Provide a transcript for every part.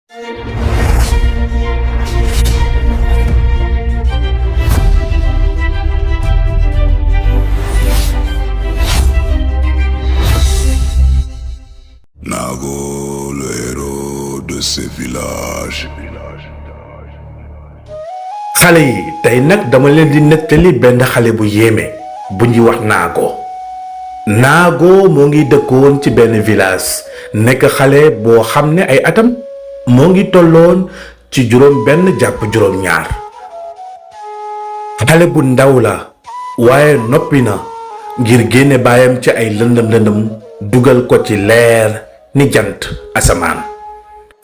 Nago, le héros de ce village. xale yi tey nag dama leen di nettali benn xale bu yéeme bu ñuy wax Naago moo ngi dëkkoon ci benn village nekk xale boo xam ne ay atam moo ngi tolloon ci juróom benn jàpp juróom ñaar xale bu ndaw la waaye noppi na ngir génne baayam ci ay lëndëm dugal ko ci leer ni jant asamaan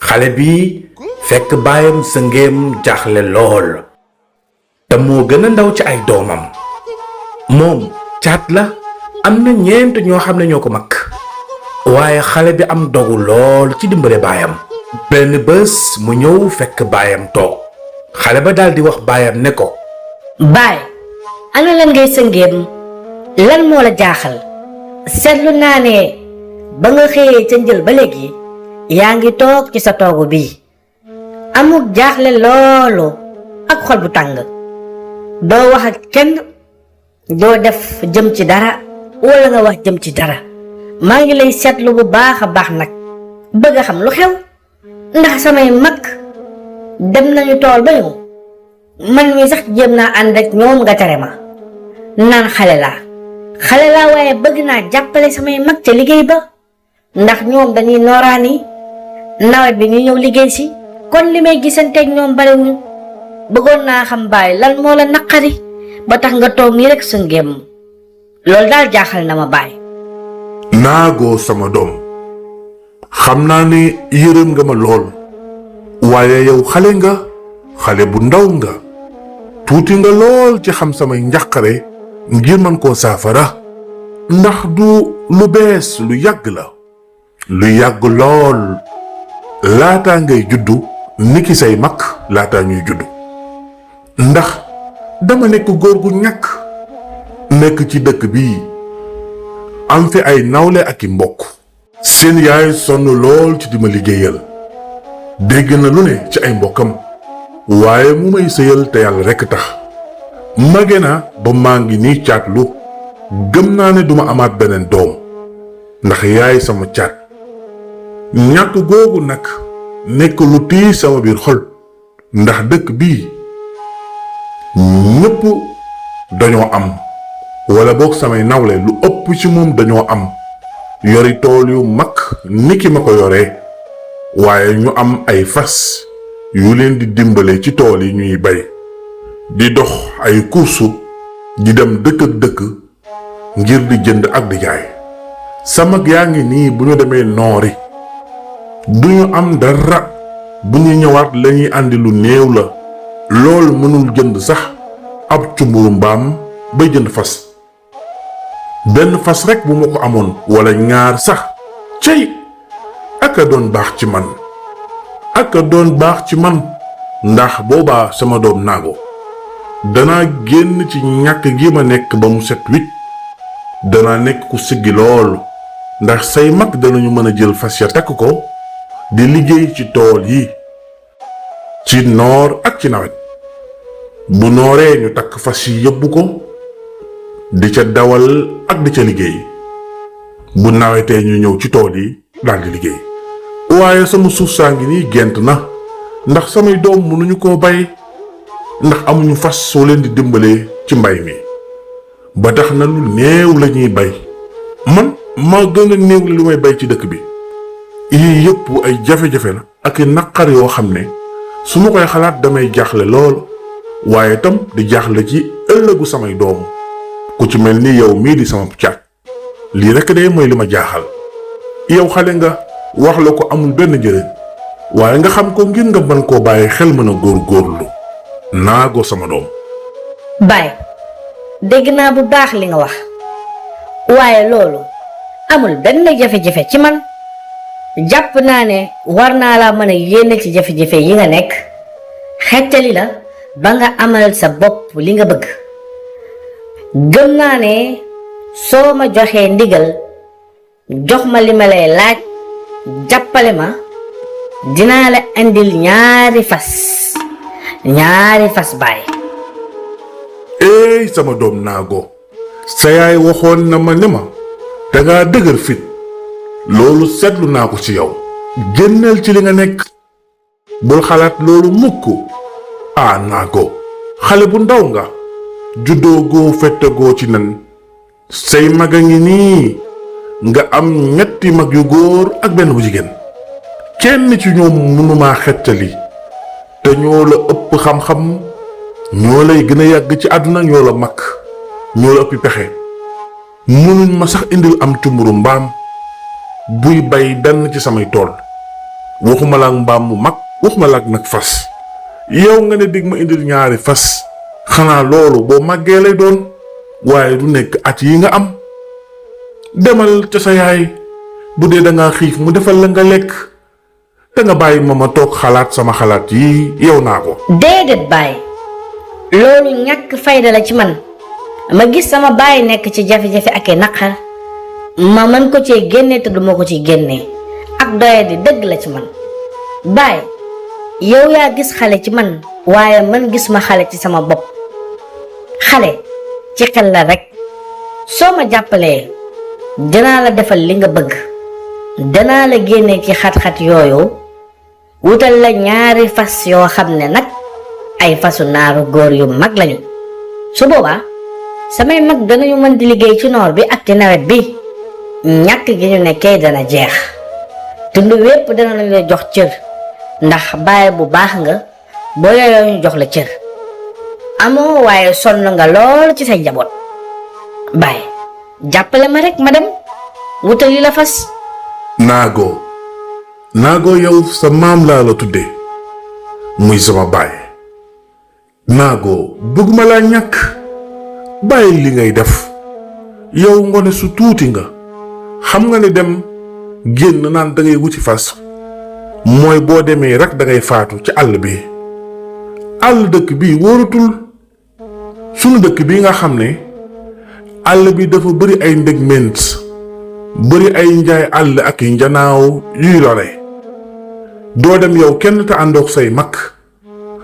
xale bi fekk baayam sëngéem jaaxle lool te moo gën a ndaw ci ay doomam moom caat la am na ñeent ñoo xam ne ñoo ko mag waaye xale bi am dogu lool ci dimbale baayam benn bés mu ñëw fekk baayam toog xale ba daldi wax baayam ne ko baay ana lan ngay sëngéem lan moo la jaaxal seetlu naa ne ba nga xëyee ca njël ba léegi yaa ngi toog ci sa toogu bii amuk jaaxle loolu ak xol bu tàng doo wax ak kenn doo def jëm ci dara wala nga wax jëm ci dara maa ngi lay seetlu bu baax a baax nag bëgg a xam lu xew ndax samay mag dem nañu tool ba ñëw man mi sax jéem naa ànd ak ñoom nga tere ma naan xale laa waaye bëgg naa jàppale samay mag ca liggéey ba ndax ñoom dañuy nooraani nawet bi ñu ñëw liggéey si kon li may gisanteeg ñoom bariwuñ bëggoon naa xam baay lan moo la naqari ba tax nga toog nii rek sa ngéem loolu daal jaaxal na ma baay. Naago sama doom xam naa ne yërëm nga ma lool waaye yow xale bu ndaw nga tuuti nga lool ci xam samay njàqare ngir man koo saafara ndax du lu bees lu yàgg la lu yàgg lool laataa ngay juddu niki say mag laataa ñuy juddu ndax dama nekk góor gu ñàkk nekk ci dëkk bii am fi ay nawle ak i mbokk seen yaay sonn lool ci di ma liggéeyal dégg na lu ne ci ay mbokkam waaye mu may sëyal te yàlla rekk tax mage na ba maa ngi nii caatlu gëm naa ne duma amaat beneen doom ndax yaay sama caat ñàkk googu nag nekk lu tii sama biir xol ndax dëkk bii ñépp dañoo am wala boog samay nawle lu ëpp ci moom dañoo am yori tool yu mag niki ma ko yoree waaye ñu am ay fas yu leen di dimbale ci tool yi ñuy bay di dox ay kursu di dem dëkk ak dëkk ngir di jënd ak di jaay sama yaa ngi nii bu ñu demee noori duñu am dara bu ñu ñëwaat lañuy àndi lu néew la lool mënul jënd sax ab cumburu mbaam bay jënd fas benn fas rekk bu ma ko amoon walla ñaar sax cey aka doon baax ci man ndax boobaa sama doom Naago danaa génn ci ñàkk gi ma nekk ba mu set wicc danaa nekk ku siggi lool ndax say mag danañu mën a jël fas ya takk ko di liggéey ci tool yi ci noor ak ci nawet bu nooree ñu takk fas yi yóbbu ko di ca dawal ak di ca liggéey bu nawetee ñu ñëw ci tool yi daldi liggéey waaye sama suuf saa ngi nii gent na ndax samay doom mënuñu koo bay ndax amuñu fas soo leen di dimbalee ci mbay mi ba tax na lu néew lañuy bay man ma gën a néew lu may bay ci dëkk bi yii yëpp ay jafe-jafe la ak i naqar yoo xam ne su ma koy xalaat damay jaaxle lool waaye itam di jaaxle ci ëllëgu samay doom ku ci mel ni yow mii di sama caat lii rekk de mooy li ma jaaxal yow xale nga wax la ko amul benn njëriñ waaye nga xam ko ngir nga mën koo bàyyi xel mën a góorgóorlu Naago sama doom. baay dégg naa bu baax li nga wax waaye loolu amul benn jafe-jafe ci man jàpp naa ne war naa laa mën a yéene ci jafe-jafe yi nga nekk xettali la ba nga amal sa bopp li nga bëgg gëm naa ne soo ma joxee ndigal jox ma li ma lay laaj jàppale ma dinaa la indil ñaari fas baay. éey sama doom naago sa yaay waxoon na ma ne ma dangaa dëgër fit loolu seetlu naa ko ci yow génneel ci li nga nekk bul xalaat loolu mukk naago xale bu ndaw nga juddoo goo fettegoo ci nen say mag a ngi nii nga am ñetti mag yu góor ak benn bu jigéen kenn ci ñoom mënumaa xettali te ñoo la ëpp xam-xam ñoo lay gën a yàgg ci àdduna ñoo la mag ñoo la ëppi pexe mënuñ ma sax indil am cumburu mbaam buy bay benn ci samay tool waxuma la ak mbaam mu mag waxuma la ak nag fas yow nga ne dig ma indil ñaari fas xanaa loolu boo màggee lay doon waaye du nekk at yi nga am demal ca sa yaay bu dee dangaa xiif mu defal la nga lekk te nga bàyyi ma toog xalaat sama xalaat yi yow naa ko. déedéet baay loolu ñàkk fayda la ci man ma gis sama baay nekk ci jafe-jafe ak i naqar ma mën ko cee génne te duma ko ci génne ak doye di dëgg la ci man. baay yow yaa gis xale ci man waaye man gis ma xale ci sama bopp xale ci xel la rek soo ma jàppalee dinaa la defal li nga bëgg danaa la génne ci xat-xat yooyu wutal la ñaari fas yoo xam ne nag ay fasu naaru góor yu mag lañu su boobaa samay mag danañu mën di liggéey ci noor bi ak ci nawet bi ñàkk gi ñu nekkee dana jeex tund wépp dana lañu la jox cër ndax baay bu baax nga boo yooyoo ñu jox la cër amoo waaye sonn nga lool ci say njaboot baay jàppale ma rek ma dem wutali la fas. naago yow sa maam laa la tudde muy sama baay naago bëgguma laa ñàkk bàyyi li ngay def yow ngone su tuuti nga xam nga ne dem génn naan dangay wuti fas mooy boo demee rek dangay faatu ci àll bi àll dëkk bi wóoratul sunu dëkk bi nga xam ne àll bi dafa bari ay ndegment bari ay njaay àll ak i njanaaw yuy lore doo dem yow kenn te àndoog say mag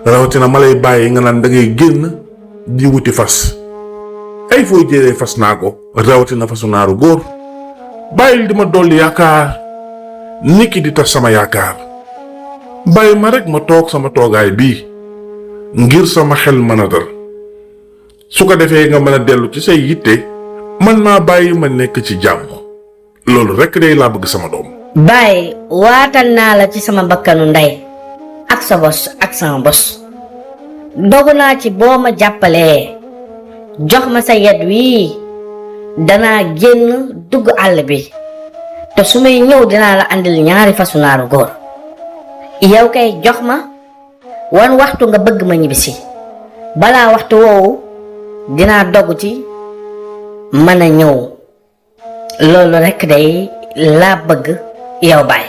rawatina ma lay bàyyi nga naan dangay génn di wuti fas ay fooy jëlee fas naa ko rawatina fasu naaru góor bàyyil di ma dolli yaakaar niki di tas sama yaakaar bàyyi ma rek ma toog sama toogaay bii ngir sama xel mën a dal su ko defee nga mën a dellu ci say yitte man maa bàyyi ma nekk ci jàmm loolu rekk day laa bëgg sama doom. baay waatal naa la ci sama bakkanu ndey ak sa bos ak sama bos dogu naa ci boo ma jàppalee jox ma sa yet wii danaa génn dugg àll bi te su may ñëw dinaa la andil ñaari fasu naaru góor yow kay jox ma wan waxtu nga bëgg ma ñibbisi balaa waxtu woowu dinaa dogu ci mën a ñëw loolu rekk day laa bëgg yow baay.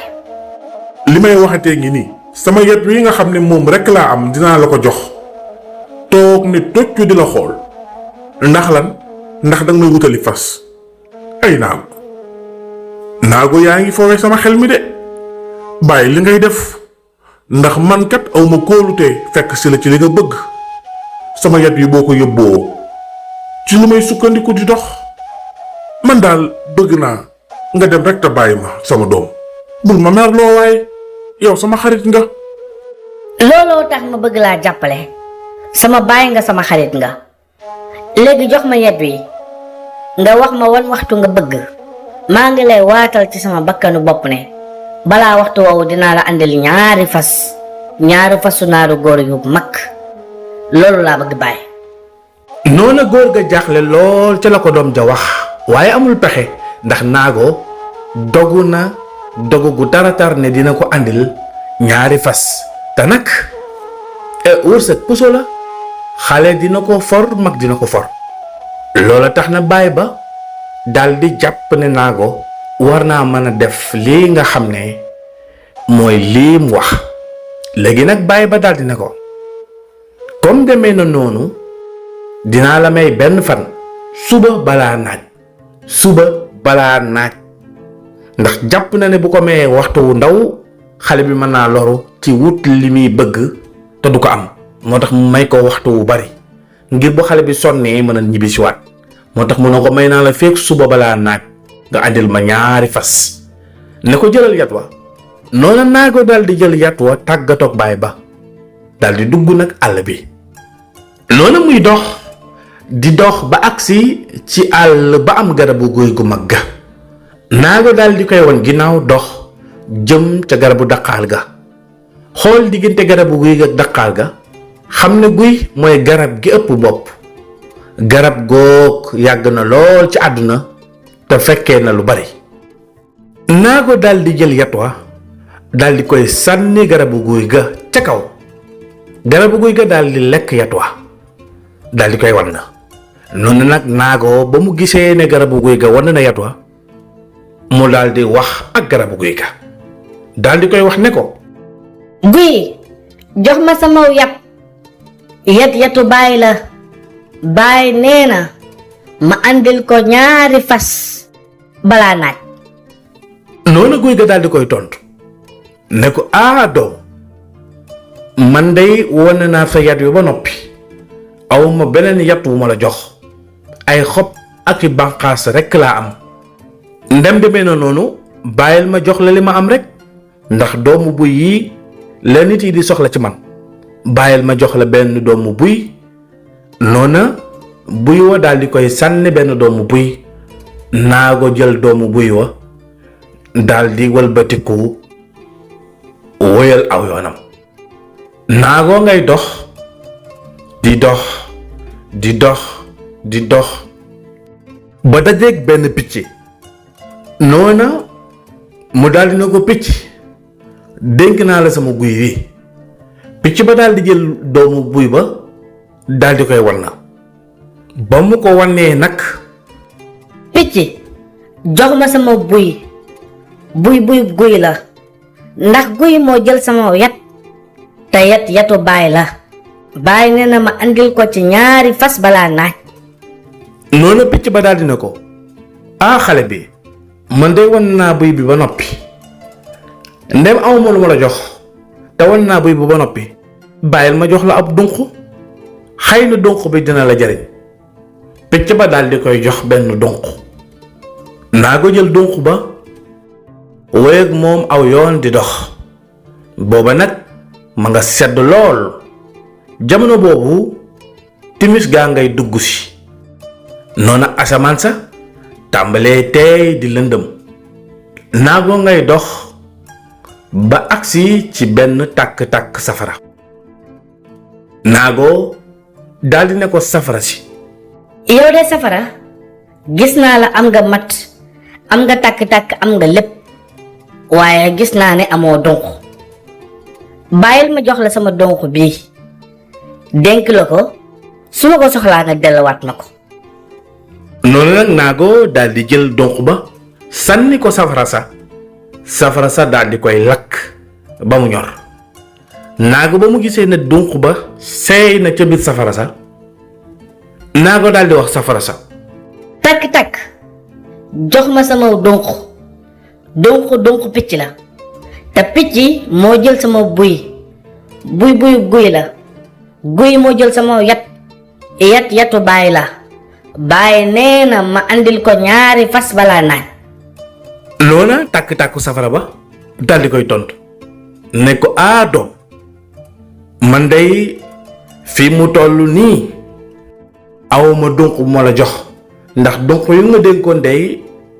li may waxatee ngi nii sama yet wi nga xam ne moom rekk laa am dinaa la ko jox toog ne toccu di la xool ndax lan ndax danga may wutali fas ay naago yaa ngi foowee sama xel mi de bàyyi li ngay def ndax man kat awma kóolute fekk si la ci li nga bëgg sama yet yi boo ko yóbboo ci lu may sukkandiku di dox man daal bëgg naa nga dem rek te bàyyi ma sama doom bul ma merloo waaye yow sama xarit nga. looloo tax ma bëgg laa jàppale sama baay nga sama xarit nga léegi jox ma yet wi nga wax ma wan waxtu nga bëgg maa ngi lay waatal ci sama bakkanu bopp ne balaa waxtu woowu dinaa la andil ñaari fasu naaru góor yu mag loolu laa bëgg baay. noona góor ga jaaxle lool ca la ko doom ja wax waaye amul pexe ndax naago dogu na dogu gu taratar ne dina ko andil ñaari fas te nag wërsëg puso la xale dina ko for mag dina ko for loola tax na baay ba daldi jàpp ne naago war naa mën a def lii nga xam ne mooy lii mu wax léegi nag baay ba daldi ne ko comme demee na noonu dinaa la may benn fan suba balaa naaj ndax jàpp na ne bu ko mayee waxtu wu ndaw xale bi mën naa loru ci wut li muy bëgg te du ko am moo tax mu may ko waxtu wu bari ngir bu xale bi sonnee mën a ñibbi si waat moo tax mu ne ko may naa la fekk suba balaa naaj nga andil ma ñaari fas ne ko jëlal yat wa noona naago daal di jël yat wa tàggatoog baay ba daal di dugg nag àll bi noona muy dox di dox ba agsi ci àll ba am garabu guy gu mag ga naago daal di koy won ginnaaw dox jëm ca garabu daqaal ga xool diggante garabu guy ga daqaal ga xam ne guy mooy garab gi ëpp bopp garab goog yàgg na lool ci àdduna te fekkee na lu bari naago daal di jël yat wa daal di koy sànni garabu guy ga ca kaw garabu guy ga daal di lekk yat wa daal di koy wan na noonu nag naago ba mu gisee ne garabu guy ga wan na yat wa mu daal di wax ak garabu guy ga daal di koy wax ne ko guy jox ma sama yatu baay la baay nee na ma andil ko ñaari fas balaa naaj noonu guy ga daal di koy tontu ne ko doom man day wane naa sa yat wi ba noppi awma beneen yat wu ma la jox ay xob ak i bànqaas rekk laa am ndem demee na noonu bàyyil ma jox la li ma am rek ndax doomu buy yi la nit yi di soxla ci man bàyyil ma jox la benn doomu buy noona buy wa daal di koy sànni benn doomu buy naago jël doomu buy wa daal di wëlbatiku woyal aw yoonam naago ngay dox di dox di dox di dox ba dajeeg benn picc noona mu daal di na ko picc dénk naa la sama guy wi picc ba daal di jël doomu buy ba daal di koy wan na ba mu ko wannee nag picc jox ma sama buy guy la ndax guy moo jël sama yat te yatu baay la baay nee na ma andil ko ci ñaari fas balaa naaj noonu picc ba daal dina ko xale bi man de wan naa buy bi ba noppi ndem awma lu ma la jox te wan naa buy bi ba noppi bàyyil ma jox la ab dunq xëy na dunq bi dina la jariñ picc ba daal di koy jox benn dunq naa ko jël dunq ba wéy ak moom aw yoon di dox booba nag ma nga sedd lool jamono boobu timis gaa ngay dugg si noona asamaan sa tàmbalee teey di lëndëm naago ngay dox ba agsi ci benn tàkk-tàkk safara naago daldi ne ko safara si yow de safara gis naa la am nga mat am nga tàkk-tàkk am nga lépp waaye gis naa ne amoo donk bàyyil ma jox la sama donk bii dénk la ko su ma ko soxlaa nga delluwaat na ko noonu nag naago daldi jël donk ba sànni ko safara sa daldi koy lakk ba mu ñor naago ba mu gisee ne donk ba seey na ca biir safara sa naago daldi wax safara sa takk-takk jox ma sama donk picc la te picc moo jël sama buy guy la guy moo jël sama yatu baay la baay nee na ma andil ko ñaari fas balaa naaj noona tàkk-tàkku safara ba daldi koy tontu ne ko doom man day fi mu toll nii awma dunq bu ma la jox ndax dunq yu nga dénkoon day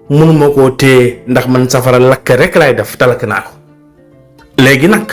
mënuma koo téye ndax man safara lakk rekk laay def te lakk naa ko léegi nag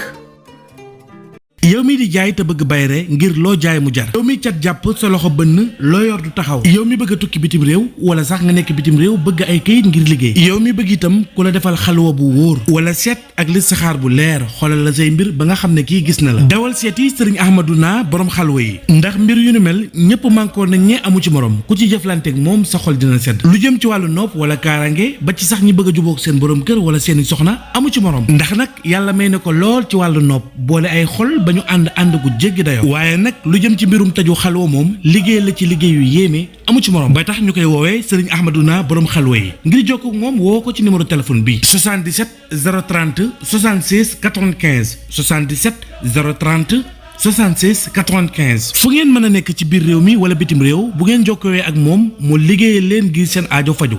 yow mi di jaay te bëgg bayre ngir loo jaay mu jar yow mi cat jàpp sa loxo bënn loo yor du taxaw yow mi bëgg a tukki bitim réew wala sax nga nekk bitim réew bëgg ay kayit ngir liggéey yow mi bëgg itam ku la defal xalwa bu wóor wala seet ak listixaar bu leer xoolal la say mbir ba nga xam ne kii gis na la dawal seeti sëriñ Ahmaduna borom xalwa yi ndax mbir yu nu mel ñëpp mànkoo nañ ñe amu ci morom ku ci jëflanteeg moom sa xol dina sedd lu jëm ci wàllu nopp wala kaarange ba ci sax ñi bëgg a jubóog seen borom kër wala seeni soxna amu ci morom ndax nag yàlla may na ko lool ci wàllu nopp boole ay xol ba ñu ànd gu jéggi dayo waaye nag lu jëm ci mbirum tëju xalwa moom liggéey la ci liggéey yu yéeme amu ci morom ba tax ñu koy woowee Serigne Ahmadouna borom xalwa yi ngir jokkoo ak moom woo ko ci numéro téléphone bi 77 030 76 95 77 030 76 95 fu ngeen mën a nekk ci biir réew mi wala bitim réew bu ngeen jokkowee ak moom mu liggéeyal leen ngir seen aajo faju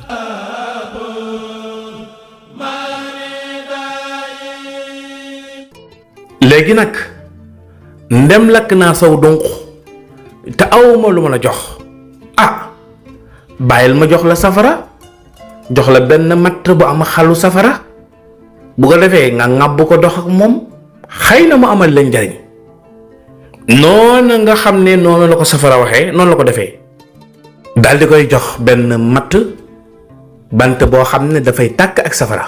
léegi nag ndem lakk naa saw dunq te awuma lu ma la jox bàyyil ma jox la safara jox la benn matt bu am xalu safara bu ko defee nga ŋàbb ko dox ak moom xëy na mu amal leen njariñ noonu nga xam ne noonu la ko safara waxee noonu la ko defee daal di koy jox benn matt bant boo xam ne dafay tàkk ak safara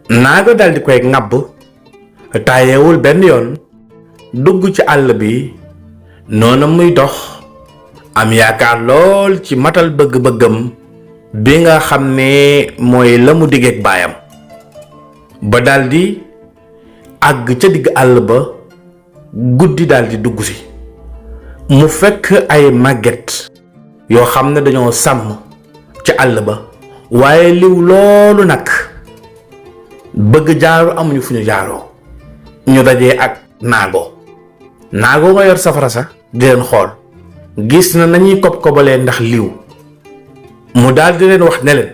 naago daal di koy ŋàbb taayewul benn yoon dugg ci àll bi noonu muy dox am yaakaar lool ci matal bëgg-bëggam bi nga xam ne mooy la mu diggeek baayam ba daldi àgg ca digg àll ba guddi daldi dugg si mu fekk ay màgget yoo xam ne dañoo sàmm ci àll ba waaye liw loolu nag bëgg jaaru amuñu fu ñu jaaroo ñu dajee ak naago nga yor safara sax di leen xool gis na nañuy kob-kobalee ndax liw mu daal di leen wax ne leen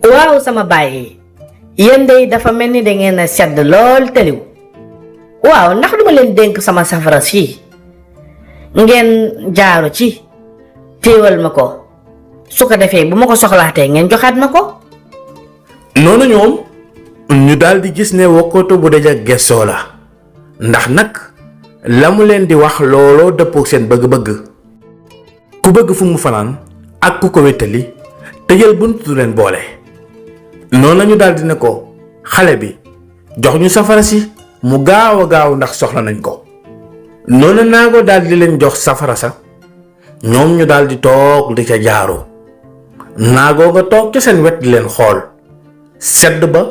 waaw sama baay yéen day dafa mel ni dangeen a sedd lool te liw waaw ndax duma leen dénk sama safara si ngeen jaaru ci téewal ma ko su ko defee bu ma ko soxlaatee ngeen joxaat ma ko noonu ñoom ñu daal di gis ne wokkatu bu daja gessoo la ndax nag la mu leen di wax looloo dëppook seen bëgg-bëgg ku bëgg fu mu fanaan ak ku ko wéttali tëjal bunt du leen boole noonu lañu daal di ne ko xale bi jox ñu safara si mu gaaw a gaaw ndax soxla nañ ko noonu naago daal di leen jox safara sa ñoom ñu daal di toog di ca jaaru naagoo nga toog ca seen wet di leen xool sedd ba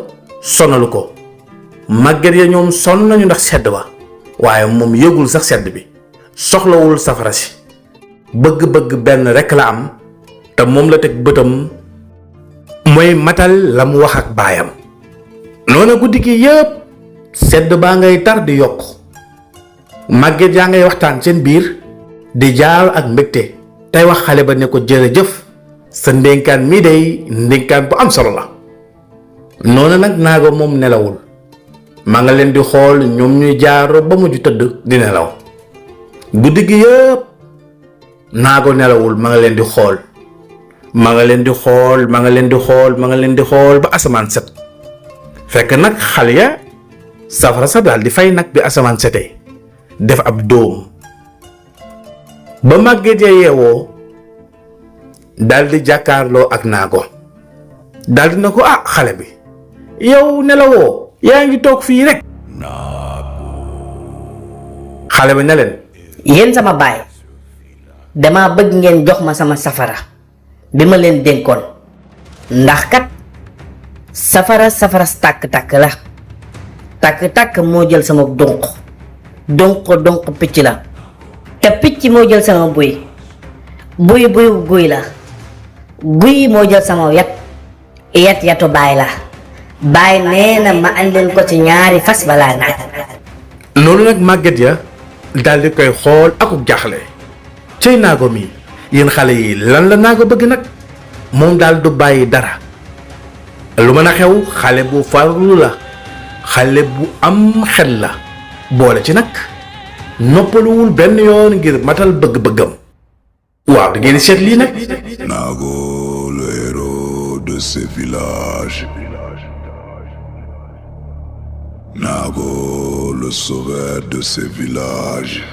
sonalu ko màgget ya ñoom sonn nañu ndax sedd ba waaye moom yëgul sax sedd bi soxlawul safara si bëgg-bëgg benn rekk la am te moom la teg bëtam mooy matal la mu wax ak baayam noonu guddi gi yépp sedd baa ngay tar di yokk màgget yaa ngay waxtaan seen biir di jaaru ak mbégte tey wax xale ba ne ko jërëjëf sa ndénkaan mii day ndénkaan bu am solo la noonu nag naago moom nelawul ma nga leen di xool ñoom ñuy jaaro ba mujj tëdd di nelaw guddi gi yépp naago nelawul ma nga leen di xool ma nga leen di xool ma nga leen di xool ma nga leen di xool ba asamaan set fekk nag xale ya safara sa daal di fay nag bi asamaan setee def ab dóom ba màgget ya yeewoo daal di jàkkaarloo ak naago daal di na ko xale bi yow nelawoo yaa ngi toog fii rek xale bi ne leen yéen sama baay dama bëgg ngeen jox ma sama safara bi ma leen dénkoon ndax kat safara tàkk-tàkk la tàkk-tàkk moo jël sama donq picc la te picc moo jël sama buy guy la guy moo jël sama yatu baay la baay nee na ma andil ko ci ñaari fas balaa naaj noonu nag màgget ya daldi koy xool akuk jaaxle cey naago mi yéen xale yi lan la naago bëgg nag moom daal du bàyyi dara lu mën a xew xale bu farlu la xale bu am xel la boole ci nag noppaluwul benn yoon ngir matal bëgg-bëggam waaw da ngeen seet lii nag Nago, le héros de ce village. Nago, le sauveur de ce village.